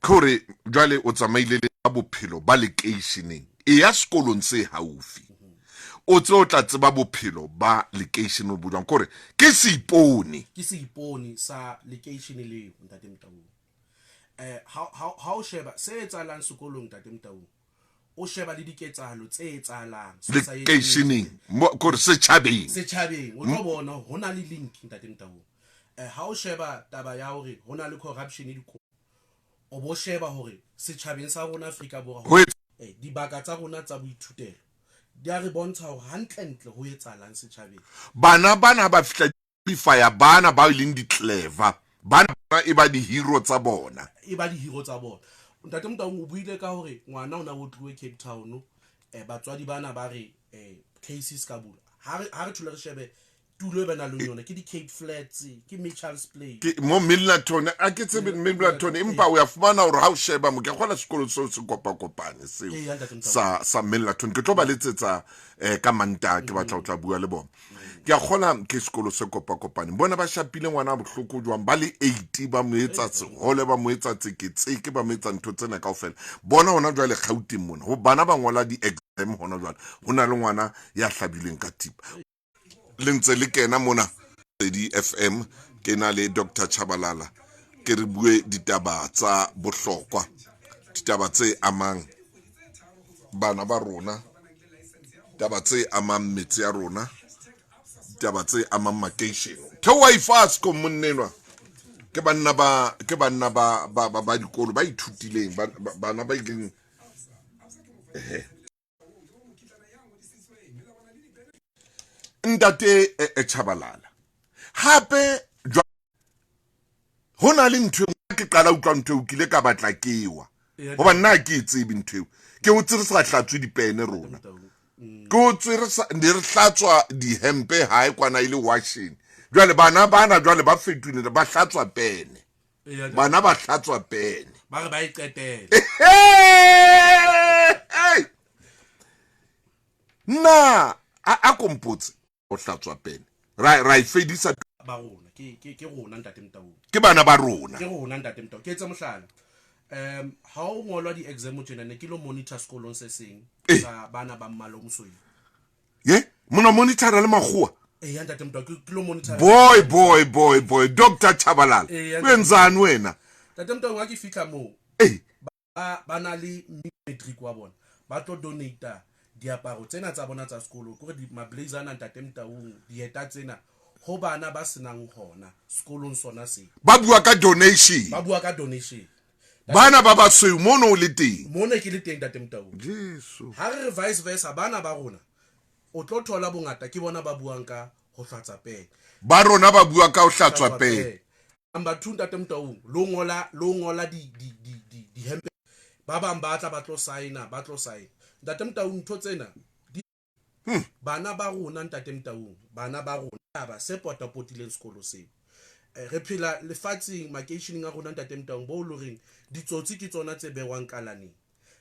Ke hore jwale o tsamaile le ba bophelo ba lekeisheneng. Eya sekolong se haufi. O tse o tla tseba bophelo ba lekeisheneng bo jwang. Ke hore ke seipone. Ke seipone sa lekeishene leo, Ntate Motaung. Eh, ha, ha, ha o sheba se etsahalang sekolong, Ntate Motaung, o sheba le diketsahalo tse etsahalang lekeisheneng, ke hore setjhabeng. Setjhabeng, o tlo bona ho na le link, Ntate Motaung. Eh, ha o sheba taba ya hore ho na le corruption dikolong, o bo sheba hore setjhabeng sa rona Afrika Borwa Ho etsa eh, dibaka tsa rona tsa boithutelo di a re bontsha hore hantlentle ho etsahalang setjhabeng. Bana bana ha ba fihla qualify bana ba e leng di-clever, bana e ba di-hero tsa bona. E ba di-hero tsa bona. Ntate Motaung, o buile ka hore ngwana o na otluwe Cape Town, eh, batswadi bana ba re eh, case se ka bula. Ha re ha re thole re shebe tulo e ba nang le yona ke di-Cape Flats, ke Mitchell's Plain. Ke mo Milnerton, a ke tsebe Milnerton, empa o ya fumana hore ha o sheba mo, ke kgola sekolo seo se kopakopane seo Ee, ntate Motaung. sa Milnerton. Ke tlo ba letsetsa eh, ka Mantaha, ke batla ho tla bua le bona. Ke a kgola ke sekolo se kopakopaneng. Bona ba shapile ngwana bohloko jwang, ba le 8 ba mo etsa sehole, ba mo etsa tseketseke, ba mo etsa ntho tsena kaofela. Bona hona jwale Gauteng mona, ho bana ba ngola di-exam hona jwale, ho na le ngwana ya hlabilweng ka thipa. Le ntse le kena mona Lesedi FM, ke na le Doctor Chabalala, ke re bue ditaba tsa bohlokwa, ditaba tse amang bana ba rona, taba tse amang metse ya rona, ditaba tse amang makeishene. Theoha ifasko monnenwa, ke banna ba, ke banna ba, ba, ba, ba dikolo ba ithutileng, ba, ba, bana ba ileng, ehe. Ntate Chabalala, hape jwa ho na le ntho e ke qala utlwa ntho eo, ke ile ka batla ke wa hoba nna ha ke e tsebe ntho eo. Ke hotse re sa hlatswe dipene rona, ke hotse re sa, ne re hlatswa dihempe hae kwana e le washing. Jwale bana bana jwale ba fetohile, ba hlatswa pene. Bana ba hlatswa pene, ba re ba e qetele. Na a kompotse ho hlatswa pene, ra e fedisa ba rona, ke rona Ntate Motaung, ke bana ba rona, ke rona Ntate Motaung. Ke etse mohlala, ha o ngolwa di-exam tjena, ne ke lo monitor sekolong se seng sa bana ba mmala o mosweu. Ye mona monitora le makgowa. Eya Ntate Motaung, ke lo monitor. Boy, boy, boy, boy, Doctor Chabalala, o enzani wena? Ntate Motaung, ha ke fihla moo, ba na le matric wa bona, ba tlo donate diaparo tsena tsa bona tsa sekolo, ke hore ma-blazer ana Ntate Motaung, dieta tsena ho bana ba senang hona sekolong sona se. Ba bua ka donation. Ba bua ka donation. Bana ba basweu mono o le teng. Mono ke le teng Ntate Motaung. Jesu. Ha re re vice versa, bana ba rona o tlo thola bongata ke bona ba buang ka ho hlatswa pene. Ba rona ba bua ka ho hlatswa pene. Number 2 Ntate Motaung, lo ngola, lo ngola di, di, di, di, di hempe. Ba bang ba tla ba tlo signa, ba tlo signa. Ntate Motaung, ntho tsena di bana ba rona Ntate Motaung, bana ba rona ba se potapotileng sekolo seo. Re phela lefatsheng makeisheneng a rona Ntate Motaung, bo loreng ditsotsi ke tsona tse bewang kalaneng.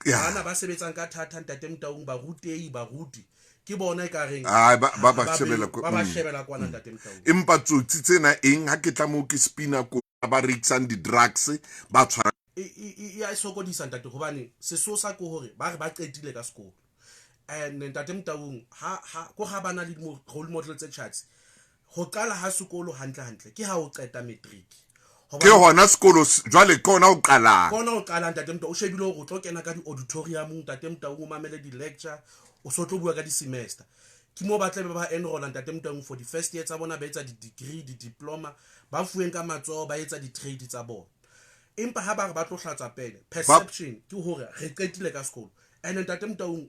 Bana ba sebetsang ka thata Ntate Motaung, barutehi, baruti ke bona e ka reng Ai, ba, ba ba shebela ba ba shebela kwana Ntate Motaung. Empa tsotsi tsena eng ha ke tla moo ke spina ko ba rekisang di-drugs ba tshwara. E ya sokodisa ntate, hobane sesosa ke hore ba re ba qetile ka sekolo. And Ntate Motaung, ha, ha, ko ha ba na le role model tse tjhatsi, ho qala ha sekolo hantle hantle ke ha o qeta matric. Ke hona sekolo jwale, ke hona ho qalang. Ke hona ho qalang Ntate Motaung. O shebile hore o tlo kena ka di-auditorium Ntate Motaung, o mamele di-lecture, o so tlo bua ka di-semester. Ke moo ba tlabe ba enrolla Ntate Motaung for the first year tsa bona, ba etsa di-degree, di-diploma, ba fuweng ka matsoho, ba etsa di-trade tsa bona. Empa ha ba re ba tlo hlatswa pele, perception ke hore re qetile ka sekolo. And Ntate Motaung,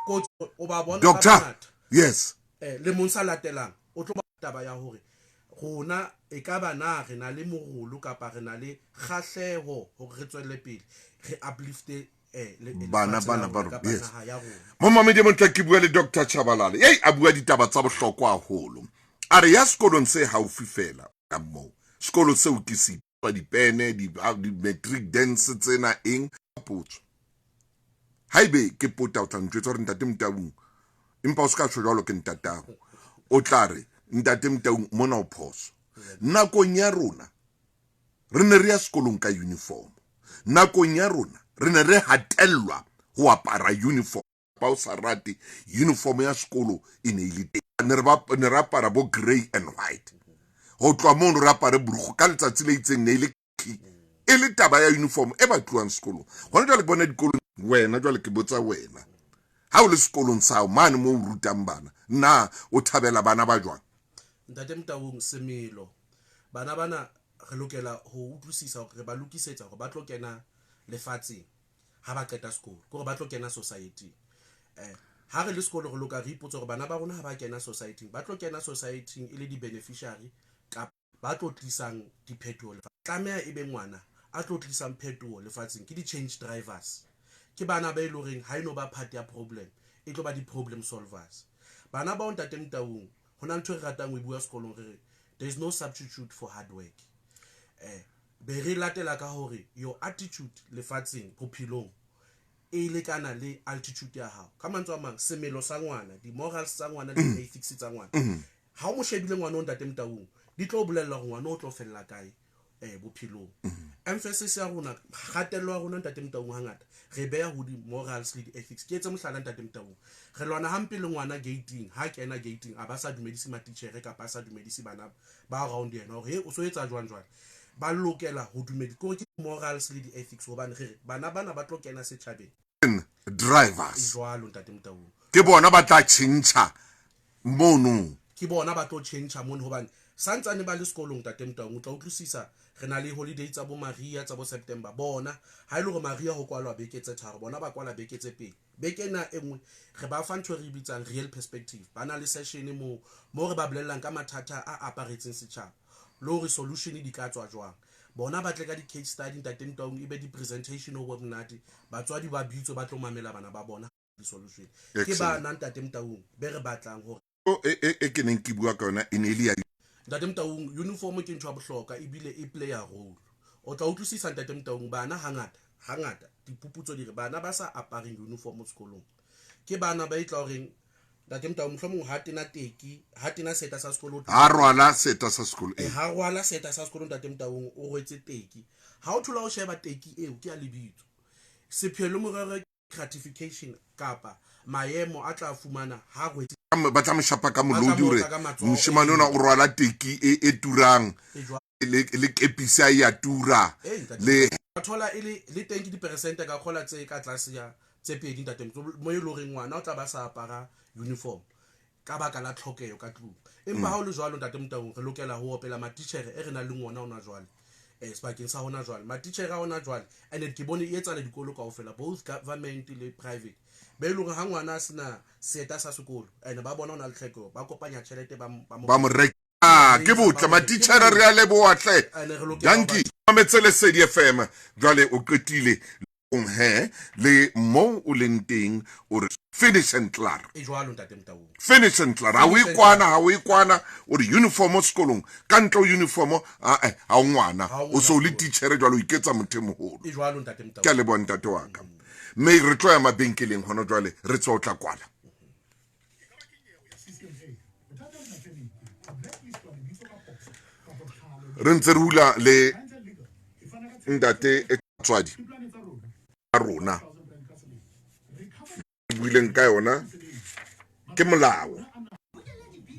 kotsi o ba bona ba Doctor, bangata. yes. Le mong sa latelang o tlo ba taba ya hore rona e ka ba na re na le morolo kapa re na le kgahleho hore re tswelle pele re uplifte Bana lefatshe bana la ba rona rona, kapa yes. naha ya rona. Momamedi e motle, ke bua le Doctor Chabalala. Ei, a bua ditaba tsa bohlokwa haholo. A re ya sekolong se haufi fela ka moo. Sekolo seo ke se dipene, di-matric dance tsena eng. Potso. Haebe ke pota o tla ntjwetsa hore Ntate Motaung, empa o se ka tjho jwalo ke ntatao. O tla re Ntate Motaung mona o phoso. Nakong ya rona re ne re ya sekolong ka uniform. Nakong ya rona re ne re hatellwa ho apara uniform. Ba o sa rate uniform ya sekolo e ne e le teng. Ne re ba ne re apara bo grey and white. Ho tloha mono re apare borukgo ka letsatsi le itseng ne e le khaki. E le taba ya uniform e batluwang sekolong. Hona jwale ke bona dikolong wena jwale ke botsa wena. Ha o le sekolong sa hao mane moo o rutang bana, na o thabela bana ba jwang? Ntate Motaung, semelo. Bana bana re lokela ho utlwisisa hore re ba lokisetsa hore ba tlo kena lefatsheng ha ba qeta sekolo, ke hore ba tlo kena society-ing. Ha re le sekolo re loka re ipotsa hore bana ba rona ha ba kena society-ing, ba tlo kena society-ing e le di-beneficiary kapa ba tlo tlisang diphetoho lefatsheng. Tlameha e be ngwana a tlo tlisang phetoho lefatsheng, ke di-change drivers. Ke bana ba e leng horeng ha e no ba part ya problem, e tlo ba di-problem solvers. Bana bao Ntate Motaung, ho na ntho e re ratang ho e bua sekolong, re re there is no substitute for hard work. Be re latela ka hore your attitude lefatsheng, bophelong, e lekana le altitude ya hao. Ka mantswe a mang, semelo sa ngwana, di-morals tsa ngwana le di-ethics tsa ngwana. Ha o mo shebile ngwana o Ntate Motaung, di tlo bolella hore ngwana o tlo fella kae bophelong. Emphasis ya rona, kgatello ya rona Ntate Motaung hangata re beha ho di-morals le di-ethics. Ke etse mohlala Ntate Motaung, re lwana hampe le ngwana gating, ha kena gating a ba sa dumedise matitjhere kapa a sa dumedise bana ba around yena hore he o so etsa jwang jwale. Ba lokela ho dumedi, ke hore ke morals le di-ethics, hobane re re bana bana ba tlo kena setjhabeng. Drivers. Jwalo Ntate Motaung. Ke bona ba tla tjhentjha mono. Ke bona ba tlo tjhentjha mono, hobane santsane ba le sekolong Ntate Motaung, o tla utlwisisa re na le holiday tsa bo Maria tsa bo September. Bona ha e le hore Maria ho kwalwa beke tse tharo, bona ba kwala beke tse pedi. Beke ena e nngwe re ba fa ntho e re bitsang real perspective. Ba na le session moo mo re ba bolellang ka mathata a aparetseng setjhaba le hore solution di ka tswa jwang. Bona ba tle ka di-case study Ntate Motaung, e be di-presentation ho bo monate, batswadi ba bitswe ba tlo mamela bana ba bona di-solution. Ke bana Ntate Motaung be re batlang hore E ke neng ke bua ka yona e ne e le ya Ntate Motaung, uniform ke ntho ya bohlokwa ebile e play a role. O tla utlwisisa Ntate Motaung, bana hangata hangata diphuputso di re bana ba sa apareng uniform sekolong ke bana ba e tla horeng Ntate Motaung mohlomong ha tena teki, ha tena seta sa sekolo, ha rwala seta sa sekolo. Ha rwala seta sa sekolo Ntate Motaung, o rwetse teki. Ha o thola o sheba teki eo ke ya lebitso, sepheo le morero gratification kapa maemo a tla fumana ha rwetse. Ba tla mo shapa ka molodi hore moshemane ona o rwala teki e turang, le kepisi a ya tura le thola e le le teng ke diperesente ka kgola tse ka tlase ya tse pedi Ntate, mo e leng hore ngwana o tla ba sa apara uniform ka baka la tlhokeho ka tlung. Empa ha o le jwalo Ntate Motaung, re lokela ho opela matitjhere e re nang le ngwana ona jwale sebakeng sa hona jwale, matitjhere a hona jwale, and ke bone e etsahala dikolo kaofela, both government le private, be e leng hore ha ngwana a sena seeta sa sekolo and ba bona o na le tlhokeho, ba kopanya tjhelete ba mo reka. Ke botle matitjhere, re a leboha hle. Danki mametse Lesedi FM. Jwale o qetile he le mo o leng teng, o re finish and klaar. E jwalo Ntate Motaung. Finish and klaar. Ha o ikwana, ha o ikwana o re uniform sekolong, ka ntle ho uniform a ha o ngwana, o so le teacher jwale o iketsa motho e moholo. E jwalo Ntate Motaung. Ke a leboha ntate wa ka. Mme re tlo ya mabenkeleng hona jwale, re tswa o tla kwala. Re ntse re hula le ntate tswadi a rona buileng ka yona ke molao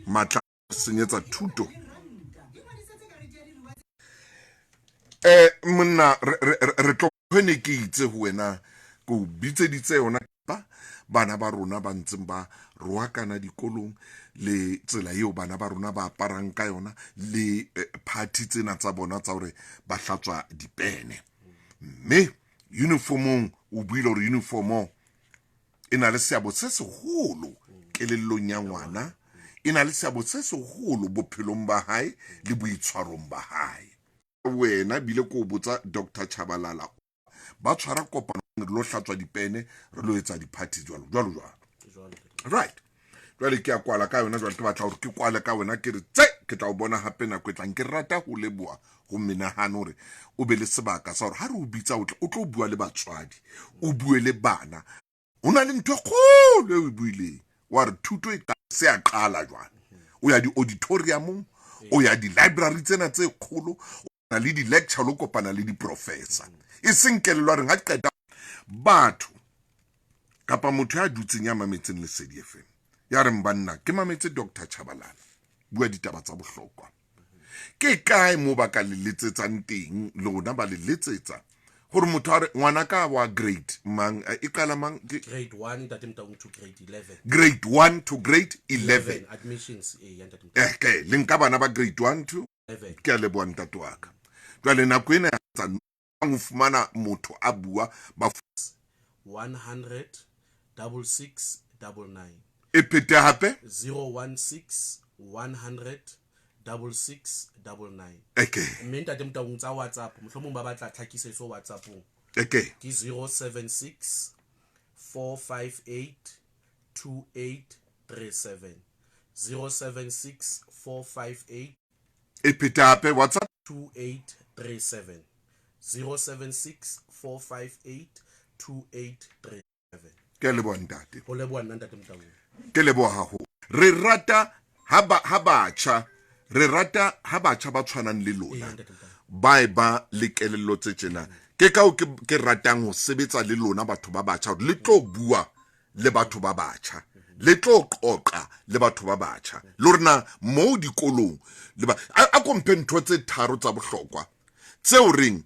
matla senyetsa thuto. Monna re tlo ne ke itse ho wena, ke o bitseditse yona ba bana ba rona ba ntseng ba roakana dikolong, le tsela eo bana ba rona ba aparang ka yona, le party tsena tsa bona tsa hore ba hlatswa dipene. Mme uniformong o buile hore uniformo e na le seabo se seholo kelellong ya ngwana, e na le seabo se seholo bophelong ba hae le boitshwarong ba hae. Wena bile ko botsa Dr Chabalala, ba tshwara kopano re lo hlatswa dipene, re lo etsa di-party jwalo jwalo jwalo. Right, jwale ke a kwala ka yona jwale, ke batla hore ke kwale ka wena, ke re tse ke tla o bona hape nako e tlang. Ke rata ho leboha ho menahano hore o be le sebaka sa hore ha re o bitsa o tle o tlo bua le batswadi, o bue le bana. O na le ntho e kgolo e o e buileng, wa re thuto e se a qala jwale, o ya di-auditoriumong, o ya di-library tsena tse kgolo. Le di-lecture lo kopana le di-professor, e seng kelello a reng ha ke qeta batho kapa motho ya dutseng ya mametseng Lesedi FM ya reng banna ke mametse Dr Chabalala bua ditaba tsa bohlokwa. Ke kae mo ba ka le letsetsang teng lona, ba le letsetsa gore motho a re ngwana ka wa grade mang, e qala mang ke Grade 1, ntate Motaung, to grade 11. Grade 1 to grade 11. Admissions, eh, ya ntate Motaung. Eh ke le nka bana ba grade 1 to 11. Ke a leboha ntate wa ka. Jwale nako ena ya tsa ho fumana motho a bua ba 100 66 99. E phete hape. 016 100 66 99. Eke. Mme ntate Motaung, tsa WhatsApp, mohlomong ba batla tlhakisetso WhatsAppong, Eke. ke 076 458 2837, 076 458. E phete hape WhatsApp. 2837, 076 458 2837. Ke a leboha ntate. Ho leboha nna, ntate Motaung. Ke leboha haholo. Re rata ha ba ha batjha, re rata ha batjha ba tshwanang le lona Ee, ntate Motaung. ba e ba le kelello tse tjena. Ke kao ke ratang ho sebetsa le lona batho ba batjha, hore le tlo bua le batho ba batjha, le tlo qoqa le batho ba batjha le hore na moo dikolong le ba a komphe ntho tse tharo tsa bohlokwa tseo reng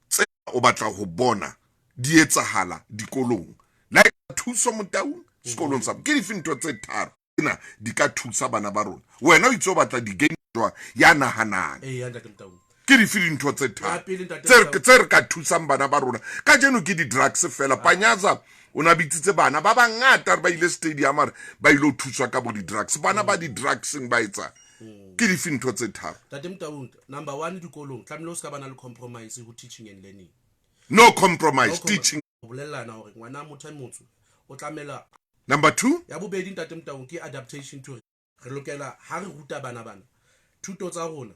tse o batla ho bona di etsahala dikolong la thuso Motaung sekolong sa. Ke dife ntho tse tharo tsena di ka thusa bana ba rona? Wena o itse o batla di-game jwang ya nahanang? Ee, ya ntate Motaung. Ke dife dintho tse Ya tharo pele, ntate tse Motaung. Tse re ka thusang bana ba rona kajeno? Ke di-drugs fela. Panyaza o ne a bitsitse bana ba bangata re ba ile stadium, a re ba ile ho thuswa ka bo di-drugs. Bana ba di-drugseng ba etsang? Ke dife ntho tse tharo? Ntate Motaung, number one, dikolong tlamehile o se ka bana le compromise ho teaching and learning. No compromise. No. Teaching. Ho bolellana hore ngwana motho a motsho o tlamela. Number two. Ya bobedi, ntate Motaung, ke adaptation to re lokela ha re ruta bana thuto tsa rona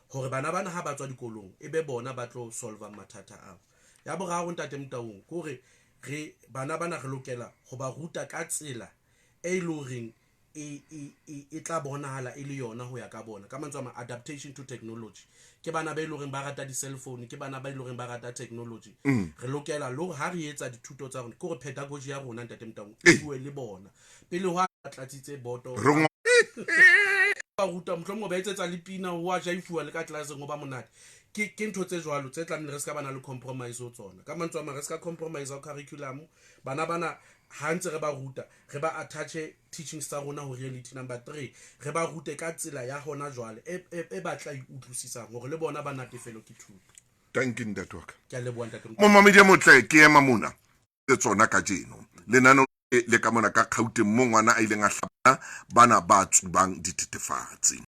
hore bana ha ba tswa dikolong e be bona ba tlo solvang mathata ao. Ya boraro, ntate Motaung, ke hore re bana bana re lokela ho ba ruta ka tsela e le horeng e tla bonahala e le yona ho ya ka bona. Ka mantswe a mang, adaptation to technology. Ke bana ba e leng horeng ba rata di-cell phone, ke bana ba e leng horeng ba rata technology. Re lokela le hore ha re etsa dithuto tsa rona, ke hore pedagogy ya rona, ntate Motaung, e bue le bona pele ho a tlatsitse boto. Ba ruta, mohlomong ba etsetsa le pina, ho a jaifuwa le ka tlelaseng, ho ba monate. Ke ntho tse jwalo tse tlamehile re se ka bana le compromise ho tsona. Ka mantswe a mang, re se ka compromise ho curriculum. Bana ha ntse re ba ruta, re ba attache teachings tsa rona ho reality. Number three, re ba rute ka tsela ya hona jwale e batla e utlwisisang hore le bona ba natefelwe ke thuto. Thank you, ntate wa ka. Ke a leboha, ntate. Momamedi a motle, ke ema mona le tsona kajeno lenaneo le ka mona ka Gauteng mo ngwana a ileng a hlabana bana ba tsubang dithethefatsi.